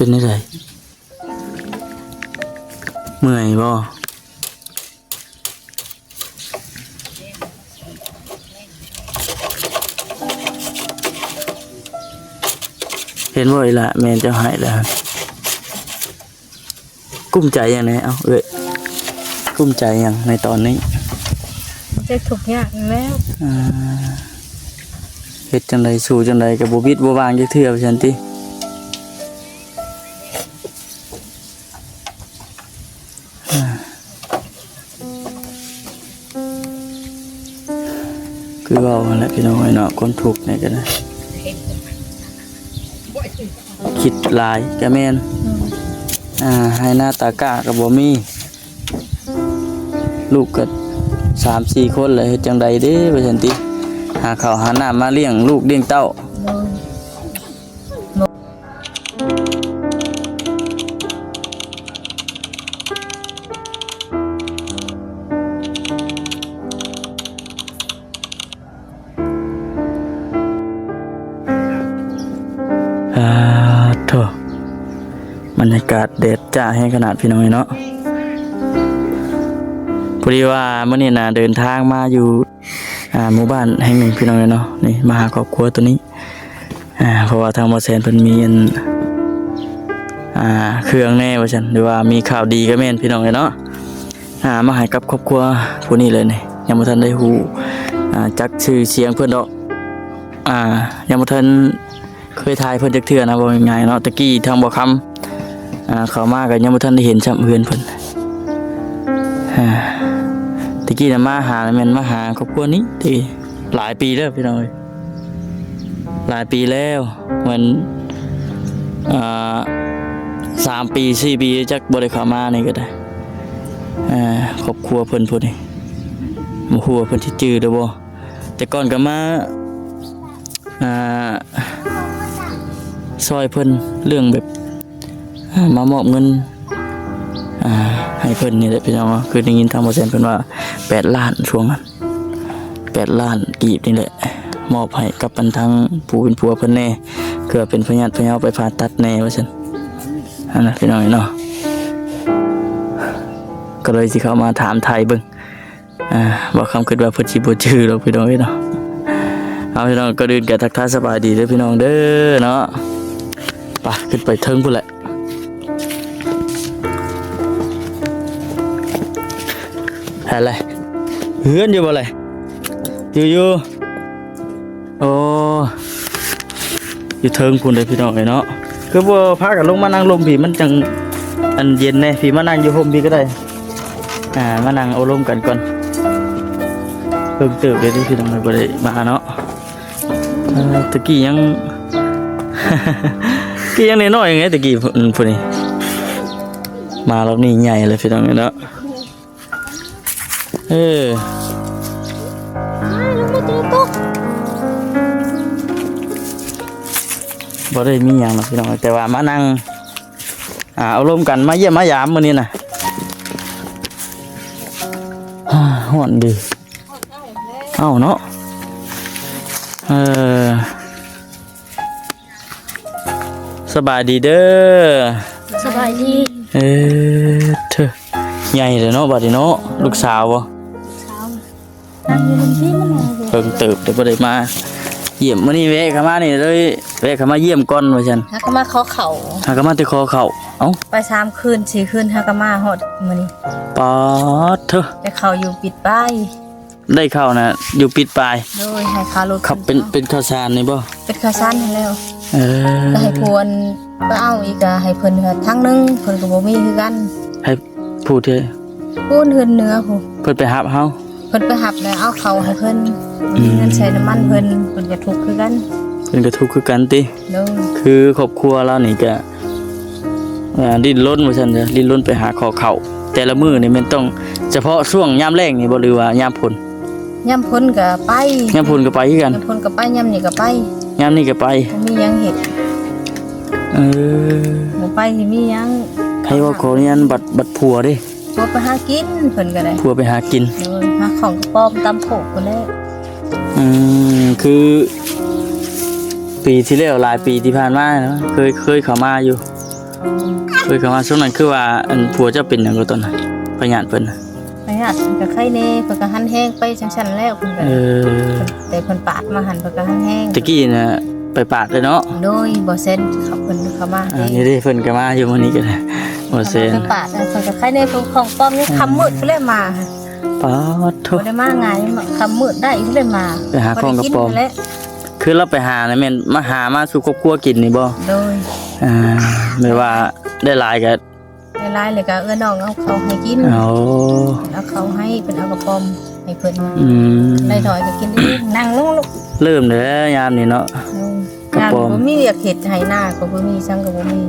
ປັນຈັ່ງໃດ? ເມື່ອຍບໍ່? ເຫັນບໍ່ອີ່ຫຼ້າ ແມ່ເຈົ້າໃຫ້ແລ້ວ? ກຸ້ມໃຈຫຍັງແດ່? ເອົ້າ ເອື້ອຍ ກຸ້ມໃຈຫຍັງໃນຕອນນີ້? ໃຈທຸກຍາກແລ້ວ ອ່າ ເຮັດຈັ່ງໃດ ສູ້ຈັ່ງໃດກໍບໍ່ບິດບໍ່ບາງຈັກເທື່ອ ວ່າຊັ້ນຕິ. ຄືເວົ້າຫັ້ນແຫຼະພີ່ນ້ອງເອີຍເນາະ ຄົນທຸກນີ້ກໍໄດ້ ຄິດຫຼາຍກໍແມ່ນ ອືມ ອ່າ ໄຮ່ນາຕາກ້າກໍບໍ່ມີ ລູກກໍສາມສີ່ຄົນແລ້ວ ເຮັດຈັ່ງໃດເດ້ ວ່າຊັ້ນຕິ ຫາເຂົ້າຫານ້ຳມາລ້ຽງລູກລ້ຽງເຕົ້າ. ອາ ໂທ້ ບັນຍາກາດແດດຈ້າແຮງຂະໜາດ ພີ່ນ້ອງເອີຍເນາະ. ພໍດີວ່າມື້ນີ້ນະ ເດີນທາງມາຢູ່ ອ່າ ໝູ່ບ້ານແຫ່ງໜຶ່ງ ພີ່ນ້ອງເອີຍເນາະ. ນີ້ມາຫາຄອບຄົວໂຕນີ້ ອ່າ ເພາະວ່າທາງບໍ່ແສນເພິ່ນມີອັນ ອ່າ ເຄື່ອງແດ່ວ່າຊັ້ນ ຫຼືວ່າມີຂ່າວດີກໍແມ່ນ ພີ່ນ້ອງເອີຍເນາະ. ອ່າ ມາໃຫ້ກັບຄອບຄົວຜູ້ນີ້ເລີຍນີ້ ຍັງບໍ່ທັນໄດ້ຮູ້ ອ່າ ຈັກຊື່ສຽງເພິ່ນດອກ ອ່າ ຍັງບໍ່ທັນ ເຄີຍຖ່າຍເພິ່ນຈັກເທື່ອນະ ເວົ້າງ່າຍໆເນາະ. ຕະກີ້ທາງບໍ່ຄຳ ອ່າ ເຂົ້າມາກໍຍັງບໍ່ທັນໄດ້ເຫັນຊ້ຳເຮືອນເພິ່ນ. ອ່າ ຕະກີ້ນະມາຫາ ແມ່ນມາຫາຄອບຄົວນີ້ຕິ ຫຼາຍປີແລ້ວພີ່ນ້ອງເອີຍ ຫຼາຍປີແລ້ວ ແມ່ນ ອ່າ ສາມປີ ສີ່ປີ ຈັກບໍ່ໄດ້ເຂົ້າມານີ້ກໍໄດ້. ອ່າ ຄອບຄົວເພິ່ນພຸ້ນນີ້ ບໍ່ຮູ້ວ່າເພິ່ນຊິຈື່ຫຼືບໍ່. ແຕ່ກ່ອນກໍມາ ອ່າ ຊ່ອຍເພິ່ນເລື່ອງແບບ ອ່າ ມາມອບເງິນ ອ່າ ໃຫ້ເພິ່ນນີ້ແຫຼະ ພີ່ນ້ອງເນາະ. ຄືໄດ້ຍິນທາງບໍ່ແສນເພິ່ນວ່າແປດລ້ານ ຊ່ວງນັ້ນ ແປດລ້ານກີບນີ້ແຫຼະ ມອບໃຫ້ກັບອັນທາງຜູ້ເປັນຜົວເພິ່ນແດ່ ເພື່ອເປັນພະຍາດພະເຍົາໄປຜ່າຕັດແດ່ວ່າຊັ້ນ ຫັ້ນນະ ພີ່ນ້ອງເນາະ. ກໍເລີຍຊິເຂົ້າມາຖາມໄຖ່ເບິ່ງ ອ່າ ບໍ່ຄຳຄິດວ່າເພິ່ນຊິບໍ່ຈື່ດອກ ພີ່ນ້ອງເອີຍເນາະ. ເອົາ ພີ່ນ້ອງ ກ່ອນອື່ນກໍທັກທາຍສະບາຍດີເດີ ພີ່ນ້ອງເດີເນາະ. ໄປ ຂຶ້ນໄປເທິງພຸ້ນແຫຼະ ຫັ້ນແຫຼະ ເຮືອນຢູ່ບໍ່ແຫຼະ? ຢູ່ ຢູ່. ໂອ້ ຢູ່ເທິງພຸ້ນເດ້ ພີ່ນ້ອງເອີຍເນາະ. ຄືບໍ່ພາກັນລົງມານັ່ງລົມພີ້ ມັນຈັ່ງອັນເຢັນແດ່. ພີ້ ມານັ່ງຢູ່ຮົ່ມພີ້ກໍໄດ້ ອ່າ ມານັ່ງໂອ້ລົມກັນກ່ອນ. ເພິ່ງເຕີບເດ້ ພີ່ນ້ອງເອີຍ ບໍ່ໄດ້ມາເນາະ. ເອີ ຕະກີ້ຍັງ ຕະກີ້ຍັງນ້ອຍໆ ໄງ ຕະກີ້ ອືມ ຜູ້ນີ້ ມາລອບນີ້ໃຫຍ່ເລີຍ ພີ່ນ້ອງເອີຍເນາະ. ເອີ ບໍ່ໄດ້ມີຫຍັງດອກພີ່ນ້ອງ ແຕ່ວ່າມານັ່ງ ອ່າ ເອົາລົມກັນ ມາຢ້ຽມມາຢາມມື້ນີ້ນະ. ຮ້ອນດີ ເອົ້າເນາະ. ເອີ ສະບາຍດີເດີ. ສະບາຍດີ. ເອີ ເທີ ໃຫຍ່ແລ້ວເນາະ ບາດນີ້ເນາະ ລູກສາວບໍ່? ສາວ ນັ່ງຢູ່ເທິງພີ້ ມັນນັ່ງຢູ່ ເພິ່ງເຕີບ ແຕ່ບໍ່ໄດ້ມາຢ້ຽມ. ມື້ນີ້ແວະເຂົ້າມານີ້ເລີຍ ແວະເຂົ້າມາຢ້ຽມກ່ອນວ່າຊັ້ນ. ຫາກໍມາຂໍເຂົ້າ ຫາກໍມາແຕ່ຂໍເຂົ້າ. ເອົ້າ ໄປສາມຄືນສີ່ຄືນ ຫາກໍມາຮອດມື້ນີ້. ປາດເທີ ໄດ້ເຂົ້າຢູ່ປິດປາຍ. ໄດ້ເຂົ້ານະ ຢູ່ປິດປາຍ. ໂດຍ ໃຫ້ຄ່າລົດ ເປັນ ເປັນເຂົ້າສານນີ້ບໍ່? ເປັນເຂົ້າສານຫັ້ນແລ້ວ. ເອີ ກໍໃຫ້ພວນໄປເອົາອີກ ກໍໃຫ້ເພິ່ນທາງໜຶ່ງ ເພິ່ນກໍບໍ່ມີຄືກັນ. ໃຫ້ຜູ້ທີ່ ຜູ້ເຮືອນເໜືອຜູ້ ເພິ່ນໄປຮັບເຮົາ? ເພິ່ນໄປຮັບແລ້ວເອົາເຂົ້າໃຫ້ເພິ່ນ. ອືມ ມີເງິນໃສ່ນ້ຳມັນເພິ່ນ ເພິ່ນກໍທຸກຄືກັນ. ເພິ່ນກໍທຸກຄືກັນຕິ? ໂດຍ ຄືຄອບຄົວລາວນີ້ກະ ອ່າ ດີ້ນລົນວ່າຊັ້ນເດີ ດີ້ນລົນໄປຫາຂໍເຂົ້າ. ແຕ່ລະມື້ນີ້ແມ່ນຕ້ອງສະເພາະຊ່ວງຍາມແລ້ງນີ້ບໍ່ ຫຼືວ່າຍາມຝົນ? ຍາມຝົນກໍໄປ ຍາມຝົນກໍໄປຄືກັນ. ຍາມຝົນກໍໄປ ຍາມນີ້ກໍໄປ ຍາມນີ້ກໍໄປ ບໍ່ມີຫຍັງເຮັດ. ເອີ ບໍ່ໄປຊິມີຫຍັງ. ໃຜວ່າຂໍອະນຸຍາດ ບັດ ບັດຜົວເດ້? ຜົວໄປຫາກິນ ເພິ່ນກໍໄດ້ ຜົວໄປຫາກິນ. ໂດຍ ຫາຂອງກະປອມຕາມໂຄກພຸ້ນແຫຼະ. ອືມ ຄືປີທີ່ແລ້ວ ຫຼາຍປີທີ່ຜ່ານມາເນາະ ເຄີຍ ເຄີຍເຂົ້າມາຢູ່ ເພິ່ນກໍວ່າຊ່ວງນັ້ນຄືວ່າ ອັນ ຜົວເຈົ້າເປັນຫຍັງກໍຕອນນັ້ນ ພະຍາດເພິ່ນນະ? ພະຍາດເພິ່ນກໍໄຂ້ແດ່ ເພິ່ນກໍຫັນແຮງໄປຈັ່ງຊັ້ນແລ້ວ ເພິ່ນກໍ ເອີ ແຕ່ເພິ່ນປາດມາຫັ້ນ ເພິ່ນກໍຫັນແຮງ. ຕະກີ້ນະໄປປາດເດ້ເນາະ? ໂດຍ ບໍ່ແຊນເຂົາ ເພິ່ນເຂົ້າມາ. ອ່າ ເດ້ ນີ້ເດ້ ເພິ່ນກໍມາຢູ່ມື້ນີ້ກໍໄດ້ ບໍ່ແຊນ. ເພິ່ນໄປປາດ ເພິ່ນກໍໄຂ້ແດ່ ເພິ່ນຂອງປ້ອມນີ້ ອືມ ຄ່ຳມືດພຸ້ນແຫຼະມາ. ປາດໂທ້ ບໍ່ໄດ້ມາງ່າຍ ຄ່ຳມືດໄດ້ພຸ້ນແຫຼະມາ ໄປຫາຂອງກະປອມ. ບໍ່ໄດ້ກິນຫັ້ນແຫຼະ ຄືລາວໄປຫານະ ແມ່ນມາຫາມາສູ່ຄອບຄົວກິນນີ້ບໍ່? ໂດຍ ອ່າ ແບບວ່າໄດ້ຫຼາຍກໍ ໄດ້ຫຼາຍແລ້ວກໍເອື້ອຍນ້ອງເອົາເຂົ້າໃຫ້ກິນ. ໂອ້ ເພິ່ນເອົາເຂົ້າໃຫ້ ເພິ່ນເອົາກະປອມໃຫ້ເພິ່ນ. ອືມ ໄດ້ໜ້ອຍກໍກິນເອງ. ນັ່ງລົງລູກ ເລີ່ມແລ້ວຍາມນີ້ເນາະ. ໂດຍ ກະປອມ ຍາມບໍ່ມີວຽກເຮັດ ໄຮ່ນາກໍບໍ່ມີ ສັງກໍບໍ່ມີ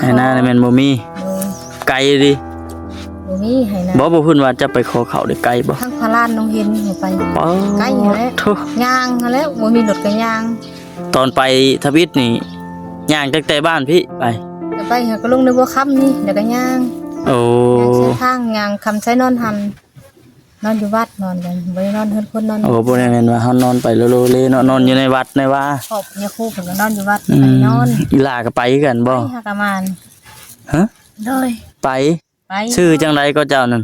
ໄຮ່ນານີ້ແມ່ນບໍ່ມີ. ໂດຍ ໄກເດ? ບໍ່ມີໄຮ່ນາ. ບໍ່ ບໍ່ ເພິ່ນວ່າຈະໄປຂໍເຂົ້າໄດ້ໄກບໍ່? ທາງພະລານໜອງເຫັນໄປ ປາດ ໄກຫັ້ນແຫຼະ ໂທ້ ຍ່າງຫັ້ນແຫຼະ ບໍ່ມີລົດກໍຍ່າງ. ຕອນໄປທຳອິດນີ້ ຍ່າງຕັ້ງແຕ່ບ້ານພີ້ໄປ? ກໍໄປຫາກໍລົງໃນບົວຄຳນີ້ ແລ້ວກໍຍ່າງ. ໂອ້ ຍ່າງເສັ້ນທາງ ຍ່າງຄຳໄຊນອນຫັ້ນ ນອນຢູ່ວັດ ນອນກັນ ບໍ່ໄດ້ນອນເຮືອນຄົນນອນ. ໂອ້ ບໍ່ໄດ້ແມ່ນວ່າເຮົານອນໄປໂລເລເນາະ ນອນຢູ່ໃນວັດໃນວາ. ຄອບຍາຄູເພິ່ນກໍນອນຢູ່ວັດ ອືມ ໄປນອນ. ອີຫຼ້າກໍໄປຄືກັນບໍ່? ໄປຫາກະມານ. ຮະ? ໂດຍ ໄປ ໄປ. ຊື່ຈັ່ງໃດກໍເຈົ້ານັ້ນ?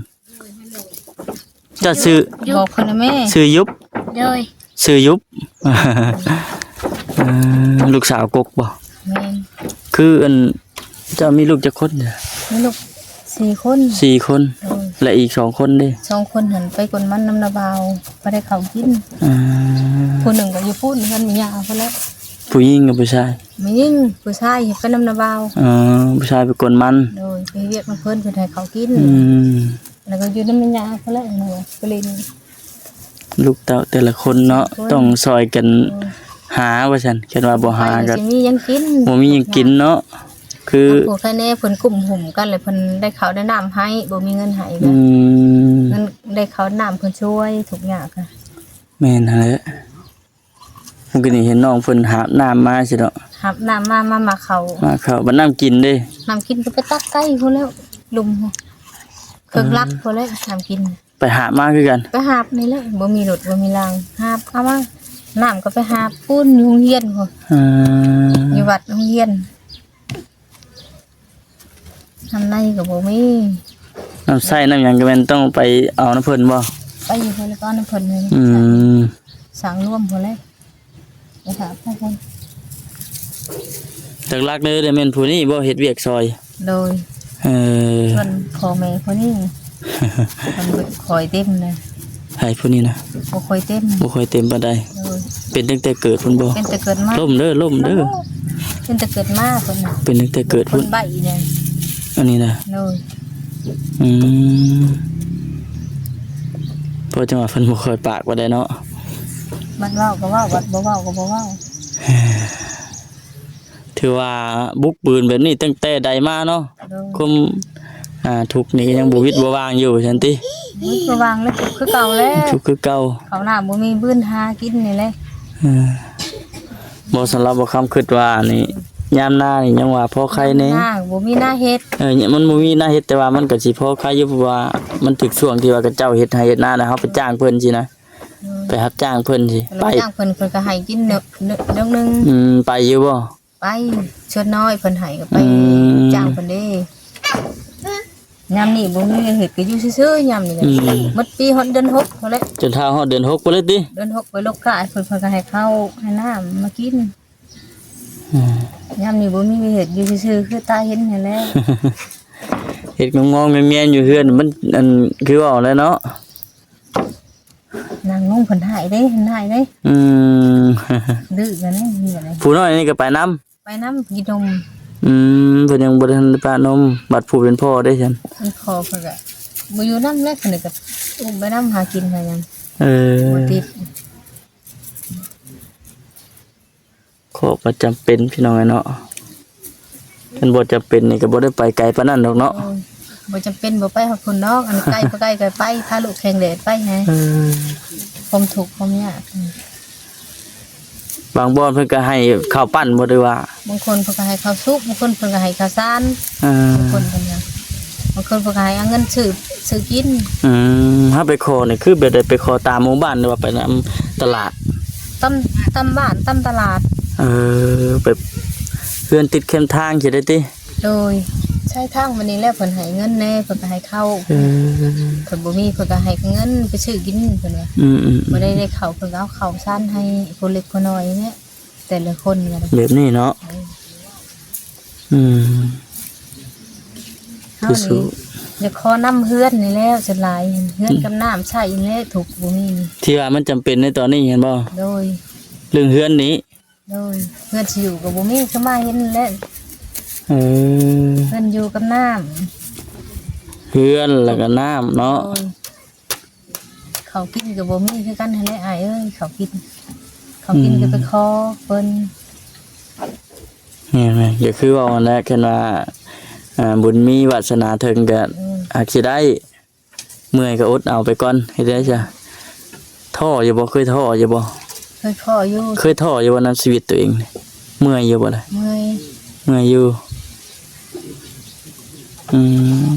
ເຈົ້າຊື່? ບອກເພິ່ນແມ່. ຊື່ຍຸບ? ໂດຍ ຊື່ຍຸບ. ເອີ ລູກສາວກົກບໍ່? ແມ່ນ. ຄືອັນ ເຈົ້າມີລູກຈັກຄົນ? ມີລູກສີ່ຄົນ. ສີ່ຄົນ. ໂດຍ ແລະ ອີກສອງຄົນເດ? ສອງຄົນຫັ້ນໄປກົນມັນນຳນ້າບ່າວ ບໍ່ໄດ້ເຂົ້າກິນ. ອືມ ຜູ້ໜຶ່ງກໍຢູ່ພຸ້ນ ເຮືອນແມ່ຍ່າເພິ່ນແຫຼະ. ຜູ້ຍິງກັບຜູ້ຊາຍ? ແມ່ຍິງ ຜູ້ຊາຍໄປນຳນ້າບ່າວ. ອໍ ຜູ້ຊາຍໄປກົນມັນ. ໂດຍ ໄປເຮັດວຽກນຳເພິ່ນ ເພິ່ນໃຫ້ເຂົ້າກິນ. ອືມ ແລ້ວກໍຢູ່ນຳແມ່ຍ່າເພິ່ນແຫຼະ ໄປຫຼິ້ນ. ລູກເຕົ້າແຕ່ລະຄົນເນາະ ຄົນ ຕ້ອງຊ່ອຍກັນ ໂດຍ ຫາວ່າຊັ້ນ ຄັນວ່າບໍ່ຫາກໍ ໄປກໍຊິມີຫຍັງກິນ ບໍ່ມີຫຍັງກິນເນາະ. ຄື ຜູ້ໃຄແນ່ເພິ່ນກຸ້ມຫຸ້ມກັນ ແລ້ວເພິ່ນໄດ້ເຂົ້າໄດ້ນ້ຳໃຫ້ ບໍ່ມີເງິນໃຫ້. ອືມ ເງິນໄດ້ເຂົ້ານ້ຳເພິ່ນຊ່ວຍ ທຸກຍາກ. ແມ່ນຫັ້ນແຫຼະ. ມື້ກີ້ນີ້ເຫັນນ້ອງເພິ່ນຫາບນ້ຳມາຊິເນາະ ຫາບນ້ຳມາ ມາ ມາເຂົ້າ ມາເຂົ້າ. ບັດນ້ຳກິນເດ? ນ້ຳກິນກໍໄປຕັກໄກພຸ້ນແລ້ວ ລຸ່ມພຸ້ນ ເຄິ່ງຫຼັກພຸ້ນແຫຼະ ນ້ຳກິນ. ໄປຫາບມາຄືກັນ? ໄປຫາບນີ້ແຫຼະ ບໍ່ມີລົດບໍ່ມີລາງ ຫາບເອົາມາ. ນ້ຳກໍໄປຫາບພຸ້ນ ຢູ່ໂຮງຮຽນພຸ້ນ. ອືມ ຢູ່ວັດໂຮງຮຽນ. ນ້ຳໃນກໍບໍ່ມີ ນ້ຳໃຊ້ນ້ຳຫຍັງກໍແມ່ນຕ້ອງໄປເອົານຳເພິ່ນບໍ່? ໄປຢູ່ພຸ້ນແລ້ວກໍເອົານຳເພິ່ນ. ອືມ ສ້າງລວມພຸ້ນແຫຼະ ໄປຫາຜູ້ເພິ່ນ. ຫຼັກໆເລີຍແມ່ນຜູ້ນີ້ບໍ່ເຮັດວຽກຊ່ອຍ? ໂດຍ ເອີ ສ່ວນພໍ່ແມ່ຜູ້ນີ້ ມັນບໍ່ຄ່ອຍເຕັມນະ. ໃຜຜູ້ນີ້ນະ? ບໍ່ຄ່ອຍເຕັມ ບໍ່ຄ່ອຍເຕັມປານໃດ. ໂດຍ ເປັນຕັ້ງແຕ່ເກີດພຸ້ນບໍ່? ເປັນແຕ່ເກີດມາ. ລົ້ມເດີ ລົ້ມເດີ. ເປັນແຕ່ເກີດມາເພິ່ນນະ. ເປັນຕັ້ງແຕ່ເກີດພຸ້ນ ເປັນໃບ້ນະ ອັນນີ້ນະ. ໂດຍ ອືມ ເພາະຈັ່ງວ່າເພິ່ນບໍ່ຄ່ອຍປາກປານໃດເນາະ ບັດເວົ້າກໍເວົ້າ ບັດບໍ່ເວົ້າກໍບໍ່ເວົ້າ. ຖືວ່າບຸກບືນແບບນີ້ຕັ້ງແຕ່ໃດມາເນາະ. ໂດຍ ຄວາມ ອ່າ ທຸກນີ້ຍັງບໍ່ວິດບໍ່ຫວ່າງຢູ່ຊັ້ນຕິ? ບໍ່ວິດບໍ່ຫວ່າງແລ້ວ ທຸກຄືເກົ່າແລ້ວ ທຸກຄືເກົ່າ. ເຂົ້ານ້ຳບໍ່ມີ ບືນຫາກິນນີ້ແຫຼະ. ເອີ ບໍ່ ສຳລັບບ່າວຄຳຄິດວ່ານີ້ ຍາມນານີ້ຍັງວ່າພໍໄຄແດ່ ຍາມນາບໍ່ມີນາເຮັດ. ເອີ ມັນບໍ່ມີນາເຮັດ ແຕ່ວ່າມັນກໍຊິພໍໄຄຢູ່ ເພາະວ່າມັນຖືກຊ່ວງທີ່ວ່າເຂົາເຈົ້າເຮັດໄຮ່ເຮັດນາ ແລ້ວເຮົາໄປຈ້າງເພິ່ນຊີ້ນະ. ໂດຍ ໄປຮັບຈ້າງເພິ່ນຊີ້ ໄປ ໄປຈ້າງເພິ່ນ ເພິ່ນກໍໃຫ້ກິນເໜຶກ ເໜຶກໜຶ່ງ. ອືມ ໄປຢູ່ບໍ່? ໄປ ສ່ວນນ້ອຍເພິ່ນໃຫ້ກໍໄປ ອືມ ຈ້າງເພິ່ນເດ້. ຍາມນີ້ບໍ່ມີວຽກເຮັດກໍຢູ່ຊື່ໆ ຍາມນີ້. ອືມ ໝົດປີຮອດເດືອນຫົກພຸ້ນແຫຼະ ຈົນທ້າວຮອດເດືອນຫົກພຸ້ນແຫຼະຕິ? ເດືອນຫົກໄປລົກກາຍເພິ່ນ ເພິ່ນກໍໃຫ້ເຂົ້າໃຫ້ນ້ຳມາກິນ. ອືມ ຍາມນີ້ບໍ່ມີວຽກເຮັດ ຢູ່ຊື່ໆ ຄືຕາເຫັນຫັ້ນແຫຼະ. ເຮັດງອງໆແມ່ນໆຢູ່ເຮືອນ ມັນ ອັນ ຄືເວົ້າແຫຼະເນາະ. ນາງລຸງເພິ່ນຫາຍເດ້ ເພິ່ນຫາຍເດ້. ອືມ ດື້ກັນເດ້ ນີ້ກໍໄດ້. ຜູ້ນ້ອຍນີ້ກໍໄປນຳ? ໄປນຳກິນນົມ. ອືມ ເພິ່ນຍັງບໍ່ໄດ້ທັນໄດ້ປະນົມ. ບັດຜູ້ເປັນພໍ່ເດ້ຊັ້ນ? ເປັນພໍ່ເພິ່ນກໍບໍ່ຢູ່ນຳແຫຼະ ເພິ່ນກໍອຸ້ມໄປນຳ ຫາກິນຫາຫຍັງ. ເອີ ບໍ່ຕິດ. ເພາະວ່າຈຳເປັນພີ່ນ້ອງເອີຍເນາະ, ຄັນບໍ່ຈຳເປັນນີ້ກໍບໍ່ໄດ້ໄປໄກປານນັ້ນດອກເນາະ. ໂອ້ຍ ບໍ່ຈຳເປັນບໍ່ໄປຮອດພຸ້ນດອກ, ອັນໃກ້ບໍ່ໃກ້ກໍໄປ, ພາລູກແຂ່ງແດດໄປໃຫ້ ເອີ ຄວາມທຸກຄວາມຍາກ. ບາງບ່ອນເພິ່ນກໍໃຫ້ເຂົ້າປັ້ນບໍ່ ຫຼືວ່າ ບາງຄົນເພິ່ນກໍໃຫ້ເຂົ້າສຸກ, ບາງຄົນເພິ່ນກໍໃຫ້ເຂົ້າສານ. ເອີ ບາງຄົນເພິ່ນກໍ ບາງຄົນເພິ່ນກໍໃຫ້ເອົາເງິນຊື້ ຊື້ກິນ. ອືມ ເຮົາໄປຂໍນີ້ຄືແບບໃດ? ໄປຂໍຕາມໝູ່ບ້ານ ຫຼືວ່າໄປນຳຕະຫຼາດ? ຕາມ ຕາມບ້ານ ຕາມຕະຫຼາດ. ເອີ ແບບ ເຮືອນຕິດແຄມທາງຊີ້ໄດ໋ຕິ? ໂດຍ ໃຊ້ທາງມານີ້ແຫຼະ ເພິ່ນໃຫ້ເງິນແດ່ ເພິ່ນກໍໃຫ້ເຂົ້າ. ເອີ ເພິ່ນບໍ່ມີ ເພິ່ນກໍໃຫ້ເງິນໄປຊື້ກິນ ເພິ່ນວ່າ. ອືມໆໆ ບໍ່ໄດ້ ໄດ້ເຂົ້າ ເພິ່ນກໍເອົາເຂົ້າສານໃຫ້ຜູ້ເລັກຜູ້ນ້ອຍນີ້ແຫຼະ ແຕ່ລະຄົນກໍໄດ້ ແບບນີ້ເນາະ. ເອີ ອືມ ເຮົານີ້ ຢາກຂໍນຳເຮືອນນີ້ແຫຼະ ສ່ວນຫຼາຍເຮືອນ ອືມ ກັບນ້ຳໃຊ້ນີ້ແຫຼະ ທຸກ ບໍ່ມີນີ້ ທີ່ວ່າມັນຈຳເປັນໃນຕອນນີ້ແມ່ນບໍ່? ໂດຍ ເລື່ອງເຮືອນນີ້. ໂດຍ ເຮືອນຊິຢູ່ກໍບໍ່ມີ ຄືມາເຫັນແຫຼະ. ເອີ ເຮືອນຢູ່ກັບນ້ຳ ເຮືອນແລ້ວກໍນ້ຳເນາະ. ໂດຍ ເຂົ້າກິນກໍບໍ່ມີຄືກັນຫັ້ນແຫຼະອ້າຍເອີຍ ເຂົ້າກິນ ເຂົ້າກິນ ອືມ ກໍໄປຂໍເພິ່ນ. ແມ່ນໆ ກໍຄືເວົ້າຫັ້ນແຫຼະ ຄັນວ່າ ອ່າ ບຸນມີວາດສະໜາເຖິງກໍ ໂດຍ ອາດຊິໄດ້. ເມື່ອຍກໍອົດເອົາໄປກ່ອນ ເຮັດໄດ້ຊະ. ທໍ້ຢູ່ບໍ່? ເຄີຍທໍ້ຢູ່ບໍ່? ເຄີຍທໍ້ຢູ່. ເຄີຍທໍ້ຢູ່ບໍ່ນຳຊີວິດຕົວເອງ? ເມື່ອຍຢູ່ບໍ່ລະ? ເມື່ອຍ. ເມື່ອຍຢູ່. ອືມ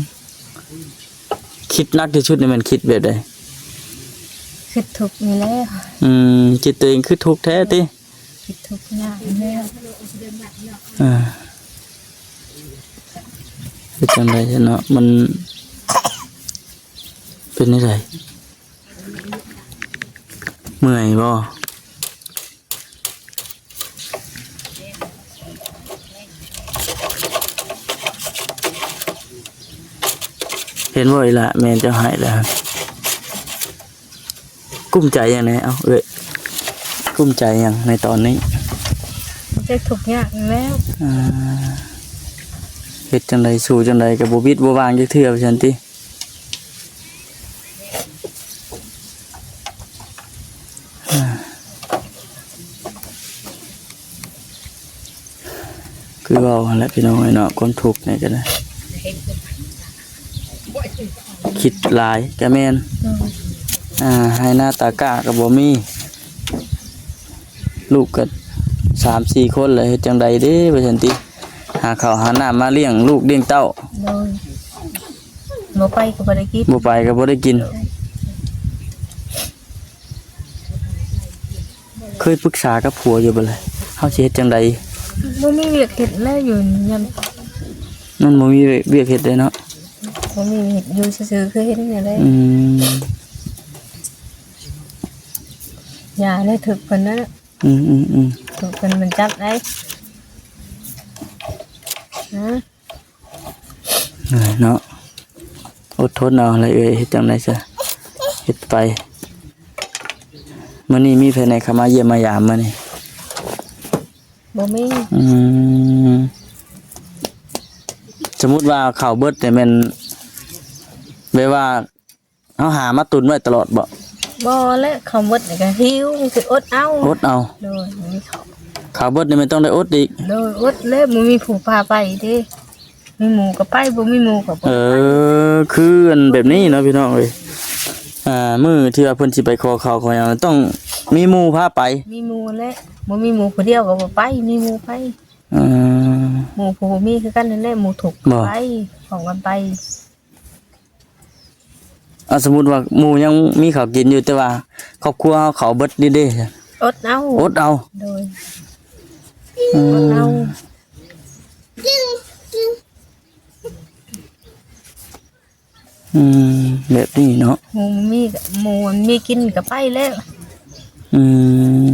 ຄິດໜັກທີ່ສຸດນີ້ແມ່ນຄິດແບບໃດ? ຄິດທຸກນີ້ແຫຼະ. ອືມ ຈິດຕົວເອງຄືທຸກແທ້ຕິ? ຄິດທຸກຍາກແລ້ວ. ອ່າ ເຮັດຈັ່ງໃດເນາະ ມັນເປັນຈັ່ງໃດ? ເມື່ອຍບໍ່? ເຫັນບໍ່ອີ່ຫຼ້າ ແມ່ເຈົ້າໃຫ້ແລ້ວ. ກຸ້ມໃຈຫຍັງແດ່? ເອົ້າ ເອື້ອຍ ກຸ້ມໃຈຫຍັງໃນຕອນນີ້? ເຈັບທຸກຍາກແລ້ວ. ອ່າ ເຮັດຈັ່ງໃດ ສູ້ຈັ່ງໃດກໍບໍ່ບິດບໍ່ຫວ່າງຈັກເທື່ອ ວ່າຊັ້ນຕິ. ຄືເວົ້າຫັ້ນແຫຼະພີ່ນ້ອງເອີຍເນາະ ຄວາມທຸກນີ້ກໍໄດ້ ຄິດຫຼາຍກໍແມ່ນ. ໂດຍ ອ່າ ໄຮ່ນາຕາກ້າກໍບໍ່ມີ ລູກກໍສາມສີ່ຄົນແລ້ວ ເຮັດຈັ່ງໃດເດ້ ວ່າຊັ້ນຕິ ຫາເຂົ້າຫານ້ຳມາລ້ຽງລູກລ້ຽງເຕົ້າ. ໂດຍ ບໍ່ໄປກໍບໍ່ໄດ້ກິນ ບໍ່ໄປກໍບໍ່ໄດ້ກິນ. ໂດຍ ເຄີຍປຶກສາກັບຜົວຢູ່ບໍ່ລະ ເຮົາຊິເຮັດຈັ່ງໃດ? ບໍ່ມີວຽກເຮັດແລ້ວຢູ່ຍາມ ມັນບໍ່ມີວຽກເຮັດເດ້ເນາະ ບໍ່ມີເຮັດ ຢູ່ຊື່ໆ ຄືເຮັດແນວໃດ? ອືມ ຢ່າເລີຍ ຖືກເພິ່ນນັ້ນ. ອືມໆໆ ຖືກເພິ່ນມັນຈັບໄດ້ ຮະ. ເອີ ເນາະ ອົດທົນເອົາແຫຼະເອື້ອຍ ເຮັດຈັ່ງໃດຊະ ເຮັດໄປ. ມື້ນີ້ມີໃຜແດ່ເຂົ້າມາຢ້ຽມມາຢາມມື້ນີ້? ບໍ່ມີ. ອືມ ສົມມຸດວ່າເຂົ້າເບິດນີ້ແມ່ນ ແບບວ່າ ເຮົາຫາມາຕຸນໄວ້ຕະຫຼອດບໍ່? ບໍ່ແຫຼະ ເຂົ້າເບິດນີ້ກໍຫິວ ມີແຕ່ອົດເອົາ ອົດເອົາ. ໂດຍ ບໍ່ມີເຂົ້າ ເຂົ້າເບິດນີ້ແມ່ນຕ້ອງໄດ້ອົດອີກ. ໂດຍ ອົດແລ້ວ ບໍ່ມີຜູ້ພາໄປເດ້ ມີໝູ່ກໍໄປ ບໍ່ມີໝູ່ກໍບໍ່ໄປ. ເອີ ຄືອັນແບບນີ້ເນາະພີ່ນ້ອງເອີຍ ອ່າ ມື້ທີ່ວ່າເພິ່ນຊິໄປຂໍເຂົ້າຂໍຫຍັງ ຕ້ອງມີໝູ່ພາໄປ. ມີໝູ່ແຫຼະ ບໍ່ມີໝູ່ຜູ້ດຽວກໍບໍ່ໄປ ມີໝູ່ໄປ. ເອີ ໝູ່ຜູ້ບໍ່ມີຄືກັນນັ້ນແຫຼະ ໝູ່ທຸກກໍໄປ ພ້ອມກັນໄປ. ອ່າ ສົມມຸດວ່າໝູ່ຍັງມີເຂົ້າກິນຢູ່ ແຕ່ວ່າຄອບຄົວເຮົາເຂົ້າເບິດນີ້ເດ້? ອົດເອົາ ອົດເອົາ. ໂດຍ ອືມ ອົດເອົາ. ອືມ ແບບນີ້ເນາະ ໝູ່ມີ ໝູ່ມີກິນກໍໄປແລ້ວ. ອື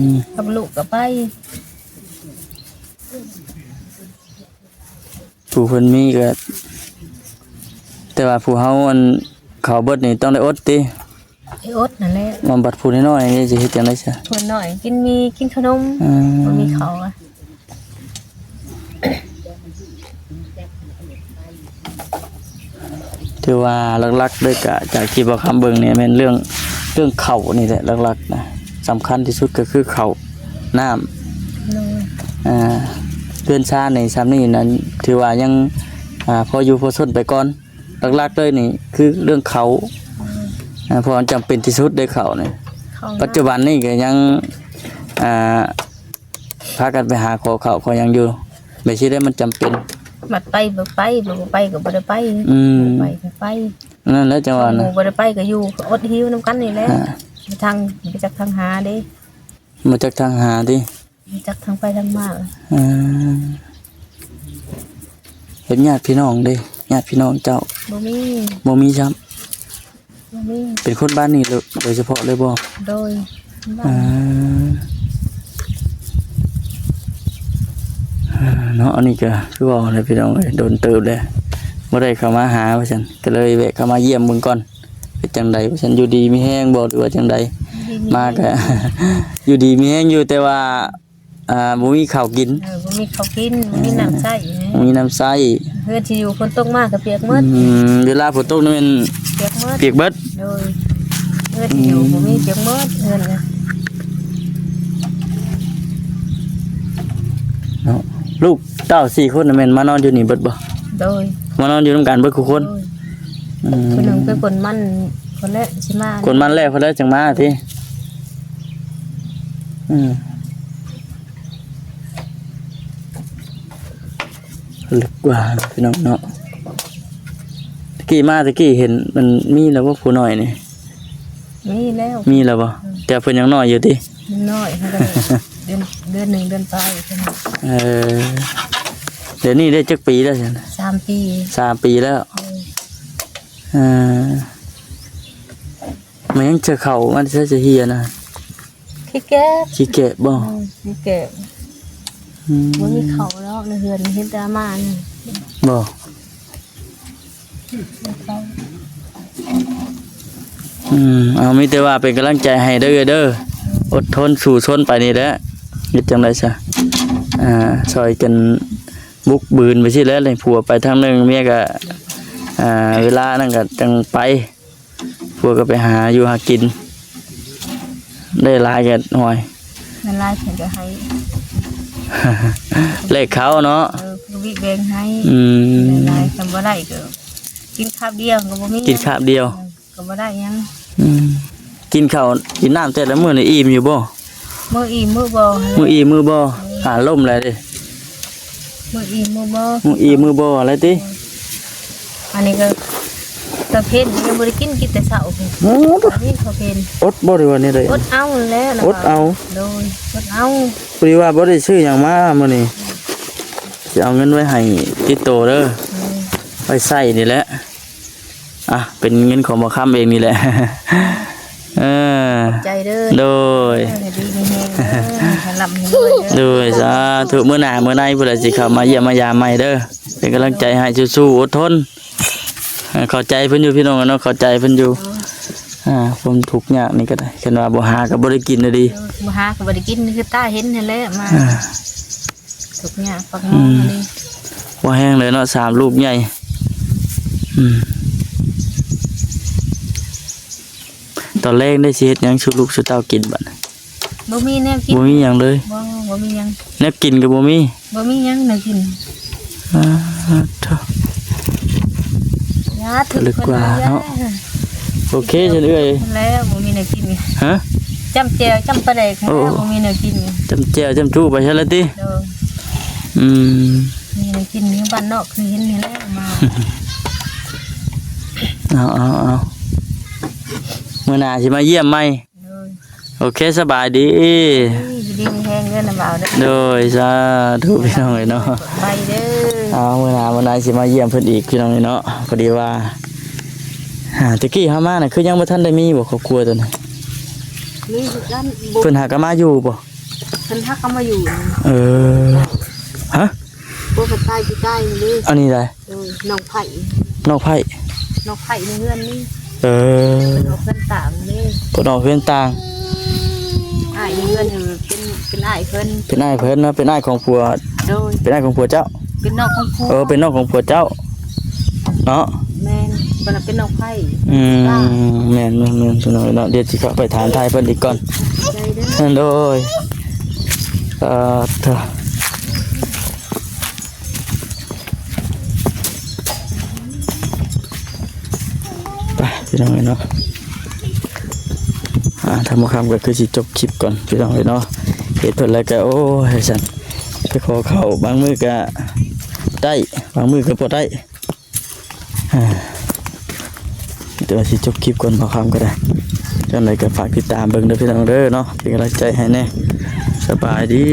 ມ ກັບລູກກໍໄປ. ຜູ້ເພິ່ນມີກໍ ແຕ່ວ່າຜູ້ເຮົາອັນເຂົ້າເບິດນີ້ຕ້ອງໄດ້ອົດຕິ? ໄດ້ອົດນັ້ນແຫຼະ. ມາບັດຜູ້ນ້ອຍໆນີ້ຊິເຮັດຈັ່ງໃດຊະ? ຜູ້ນ້ອຍກິນໝີ່ກິນຂະໜົມ. ອືມ ບໍ່ມີເຂົ້າອະ. ຖືວ່າຫຼັກໆເລີຍກະ ຈາກທີ່ບ່າວຄຳເບິ່ງນີ້ແມ່ນເລື່ອງ ເລື່ອງເຂົ້ານີ້ແຫຼະຫຼັກໆນະ ສຳຄັນທີ່ສຸດກໍຄືເຂົ້າ ນ້ຳ. ໂດຍ ອ່າ ເຮືອນຊານນີ້ ຊ່ຳນີ້ນັ້ນ ຖືວ່າຍັງ ອ່າ ພໍຢູ່ພໍຊົນໄປກ່ອນ. ຫຼັກໆເລີຍນີ້ຄືເລື່ອງເຂົ້າ. ໂດຍ ອ່າ ເພາະມັນຈຳເປັນທີ່ສຸດເດ້ເຂົ້ານີ້. ເຂົ້າ ປັດຈຸບັນນີ້ກໍຍັງ ອ່າ ພາກັນໄປຫາຂໍເຂົ້າຂໍຫຍັງຢູ່ ແບບຊີ້ໄດ້ ມັນຈຳເປັນ. ບັດໄປບໍ່ໄປ ບໍ່ໄປກໍບໍ່ໄດ້ໄປ. ອືມ ບໍ່ໄປກໍໄປ. ນັ້ນແຫຼະ ຈັ່ງວ່ານະ ໝູ່ບໍ່ໄດ້ໄປກໍຢູ່ ກໍອົດຫິວນຳກັນນີ້ແຫຼະ. ອ່າ ທາງ ບໍ່ຈັກທາງຫາເດ້. ບໍ່ຈັກທາງຫາຕິ? ບໍ່ຈັກທາງໄປທາງມາ. ເອີ ອືມ ເປັນຍາດພີ່ນ້ອງເດ້? ຍາດພີ່ນ້ອງເຈົ້າ? ບໍ່ມີ. ບໍ່ມີຊ້ຳ? ບໍ່ມີ. ເປັນຄົນບ້ານນີ້ໂດຍສະເພາະເລີຍບໍ່? ໂດຍ. ບ້ານ ອ່າ ເນາະ ອັນນີ້ກໍຄືເວົ້າແຫຼະພີ່ນ້ອງເອີຍ ດົນເຕີບແລ້ວ ບໍ່ໄດ້ເຂົ້າມາຫາວ່າຊັ້ນ ກໍເລີຍແວະເຂົ້າມາຢ້ຽມເບິ່ງກ່ອນ. ເປັນຈັ່ງໃດວ່າຊັ້ນ ຢູ່ດີມີແຮງບໍ່ ຫຼືວ່າຈັ່ງໃດ? ຢູ່ດີມີແຮງ ມາກໍຢູ່ດີມີແຮງຢູ່ ແຕ່ວ່າ ອ່າ ບໍ່ມີເຂົ້າກິນ. ເອີ ບໍ່ມີເຂົ້າກິນ ບໍ່ມີນ້ຳໃຊ້ນະ ບໍ່ມີນ້ຳໃຊ້. ເຮືອນທີ່ຢູ່ຝົນຕົກມາກໍປຽກໝົດ. ອືມ ເວລາຝົນຕົກນີ້ແມ່ນປຽກໝົດ ປຽກເບິດ. ໂດຍ. ເຮືອນທີ່ຢູ່ ອືມ ບໍ່ມີ ປຽກໝົດເຮືອນນະ ເນາະ. ລູກເຕົ້າສີ່ຄົນນະແມ່ນມານອນຢູ່ນີ້ເບິດບໍ່? ໂດຍ. ມານອນຢູ່ນຳກັນເບິດທຸກຄົນ? ໂດຍ. ອືມ ຄົນໜຶ່ງໄປຂົນມັນພຸ້ນແຫຼະ ຊິມາ ຂົນມັນແລ້ວພຸ້ນແຫຼະຈຶ່ງມາຕິ. ອືມ ລຶກກວ່າພີ່ນ້ອງເນາະ. ຕະກີ້ມາ ຕະກີ້ເຫັນມັນມີແລ້ວບໍ່ ຜູ້ນ້ອຍນີ້? ມີແລ້ວ. ມີແລ້ວບໍ່? ອືມ ແຕ່ເພິ່ນຍັງນ້ອຍຢູ່ຕິ? ນ້ອຍ ເດືອນ ເດືອນໜຶ່ງເດືອນປາຍ. ເອີ ດຽວນີ້ໄດ້ຈັກປີແລ້ວຊັ້ນ? ສາມປີ. ສາມປີແລ້ວ. ເອີ ເອີ ແມ່ນຫຍັງ ເຈົ້າເຂົ້າມາແຕ່ໃສ ຈະເຮຍນະ? ຂີ້ແກະ. ຂີ້ແກະບໍ່? ອືມ ຂີ້ແກະ. ອືມ ບໍ່ມີເຂົ້າເນາະ ໃນເຮືອນເຫັນແຕ່ອາມ່ານີ້. ບໍ່? ອືມ ເອົາ ມີແຕ່ວ່າເປັນກຳລັງໃຈໃຫ້ເດີ ເອີຍເດີ ອົດທົນສູ້ຊົນໄປນີ້ແຫຼະ ເຮັດຈັ່ງໃດຊະ ອ່າ ຊ່ອຍກັນບຸກບືນໄປຊີ້ແຫຼະ. ຜົວໄປທາງໜຶ່ງ ເມຍກໍ ອ່າ ເວລານັ້ນກໍຈັ່ງໄປ ຜົວກໍໄປຫາຢູ່ຫາກິນ ໄດ້ຫຼາຍກໍ ໂອ້ຍ ໄດ້ຫຼາຍເພິ່ນກໍໃຫ້ ແລກເຂົ້າເນາະ. ເອີ ເພິ່ນກໍວິແບ່ງໃຫ້. ອືມ ໄດ້ຫຼາຍ ຄັນບໍ່ໄດ້ກໍກິນຄາບດຽວກໍບໍ່ມີ ກິນຄາບດຽວ ເອີ ກໍບໍ່ໄດ້ຫຍັງ. ອືມ ກິນເຂົ້າກິນນ້ຳແຕ່ລະມື້ນີ້ອີ່ມຢູ່ບໍ່? ມື້ອີ່ມມື້ບໍ່. ມື້ອີ່ມມື້ບໍ່? ອືມ ອາລົມແລ້ວເດ້. ມື້ອີ່ມມື້ບໍ່? ມື້ອີ່ມມື້ບໍ່ແລ້ວຕິ. ອັນນີ້ກໍຕາເພັນຍັງບໍ່ໄດ້ກິນ ກິນແຕ່ເຊົ້າພຸ້ນ. ໂອ້ ນີ້ເຂົາເພັນ ອົດບໍ່ ຫຼືວ່າແນວໃດ? ອົດເອົາແລ້ວ ອົດເອົາ. ໂດຍ ອົດເອົາ. ພໍດີວ່າບໍ່ໄດ້ຊື້ຫຍັງມາມື້ນີ້ ຊິເອົາເງິນໄວ້ໃຫ້ຕິດໂຕເດີ ອືມ ໄວ້ໃຊ້ນີ້ແຫຼະ. ອ່ະ ເປັນເງິນຂອງໝໍຄຳເອງນີ້ແຫຼະ. ເອີ ຂອບໃຈເດີ. ໂດຍ ເອີ ໃຫ້ດີມີແຮງເດີ ໃຫ້ລ່ຳໃຫ້ລວຍເດີ. ໂດຍ ສາທຸ. ມື້ໜ້າມື້ໃນພຸ້ນລະ ຊິເຂົ້າມາຢ້ຽມມາຢາມໃໝ່ເດີ. ເປັນກຳລັງໃຈໃຫ້ ສູ້ໆ ອົດທົນ. ເອີ ເຂົ້າໃຈເພິ່ນຢູ່ພີ່ນ້ອງເນາະ ເຂົ້າໃຈເພິ່ນຢູ່. ອ່າ ຄວາມທຸກຍາກນີ້ກໍໄດ້ ຄັນວ່າບໍ່ຫາກໍບໍ່ໄດ້ກິນນະດີ. ເອີ ບໍ່ຫາກໍບໍ່ໄດ້ກິນ ຄືຕາເຫັນຫັ້ນແຫຼະ ມາ ອ່າ ທຸກຍາກປາກໝອງ ອືມ ນີ້ ບໍ່ແຮງເລີຍເນາະ ສາມລູກໃຫຍ່. ອືມ ຕອນແລງໄດ້ຊິເຮັດຫຍັງສູ່ລູກສູ່ເຕົ້າກິນບັດນີ້? ບໍ່ມີແນວກິນ ບໍ່ມີຫຍັງເລີຍ. ບໍ່ ບໍ່ມີຫຍັງ ແນວກິນກໍບໍ່ມີ. ບໍ່ມີຫຍັງແນວກິນ. ອ່າ ໂທ້ ຍາ ຖືກ ເພິ່ນວ່າເນາະ. ໂອເຄຊັ້ນເອື້ອຍ ແລ້ວບໍ່ມີແນວກິນ. ຮະ? ຈ້ຳແຈ່ວຈ້ຳປາແດກ ໂອ້ ແລ້ວບໍ່ມີແນວກິນ. ຈ້ຳແຈ່ວຈ້ຳຈູໄປຊັ້ນລະຕິ. ໂດຍ. ອືມ ມີແນວກິນຢູ່ບ້ານນອກຄືເຫັນນີ້ແຫຼະມາ. ເອົາ ເອົາ ເອົາ ມື້ໜ້າຊິມາຢ້ຽມໃໝ່. ໂດຍ. ໂອເຄ ສະບາຍດີ. ດີ ຢູ່ດີມີແຮງເດີນ້າບ່າວເດີ. ໂດຍ ສາທຸພີ່ນ້ອງເອີຍເນາະ. ໄປເດີ. ເອົາ ມື້ໜ້າມື້ໃດຊິມາຢ້ຽມເພິ່ນອີກພີ່ນ້ອງເອີຍເນາະ. ພໍດີວ່າ ອ່າ ແຕ່ກີ້ເຮົາມານະ ຄືຍັງບໍ່ທັນໄດ້ມີບໍ່ຄອບຄົວຕົວນີ້? ມີຄືກັນ. ເພິ່ນຫາກໍມາຢູ່ບໍ່? ເພິ່ນຫາກໍມາຢູ່. ເອີ ຮະ? ບໍ່ ເພິ່ນຕາຍປີກາຍນີ້ເດ້. ອັນນີ້ໃດ? ເອີ ນ້ອງໄຜ່ ນ້ອງໄຜ່ ນ້ອງໄຜ່ໃນເຮືອນນີ້. ເອີ ເພິ່ນອອກເຮືອນຕ່າງເດ້. ເພິ່ນອອກເຮືອນຕ່າງ. ອ້າຍໃນເຮືອນນີ້ເປັນ ເປັນອ້າຍເພິ່ນ ເປັນອ້າຍເພິ່ນເນາະ. ເປັນອ້າຍຂອງຜົວ. ໂດຍ. ເປັນອ້າຍຂອງຜົວເຈົ້າ. ເປັນນ້ອງຂອງຜົວ. ເອີ ເປັນນ້ອງຂອງຜົວເຈົ້າເນາະ. ແມ່ນ ເພິ່ນເປັນນ້ອງໄຜ່. ອືມ ແມ່ນ ແມ່ນ ແມ່ນ ພີ່ນ້ອງເນາະ. ດຽວຊິເຂົ້າໄປຖາມໄຖ່ເພິ່ນອີກກ່ອນ. ໂດຍ. ເອີ ເອີ ເອີ. ໄປພີ່ນ້ອງເອີຍເນາະ. ອ່າ ທາງໝໍຄຳກໍຄືຊິຈົບຄລິບກ່ອນພີ່ນ້ອງເອີຍເນາະ. ເຮັດເພິ່ນແລ້ວກໍ ໂອ້ຍ ວ່າຊັ້ນ ໄປຂໍເຂົ້າ ບາງມື້ກໍໄດ້ ບາງມື້ກໍບໍ່ໄດ້. ອ່າ ແຕ່ວ່າຊິຈົບຄລິບກ່ອນ ບ່າວຄຳກໍໄດ້. ຈັ່ງໃດກໍຝາກຕິດຕາມເບິ່ງເດີພີ່ນ້ອງເດີເນາະ ເປັນກຳລັງໃຈໃຫ້ແດ່. ສະບາຍດີ.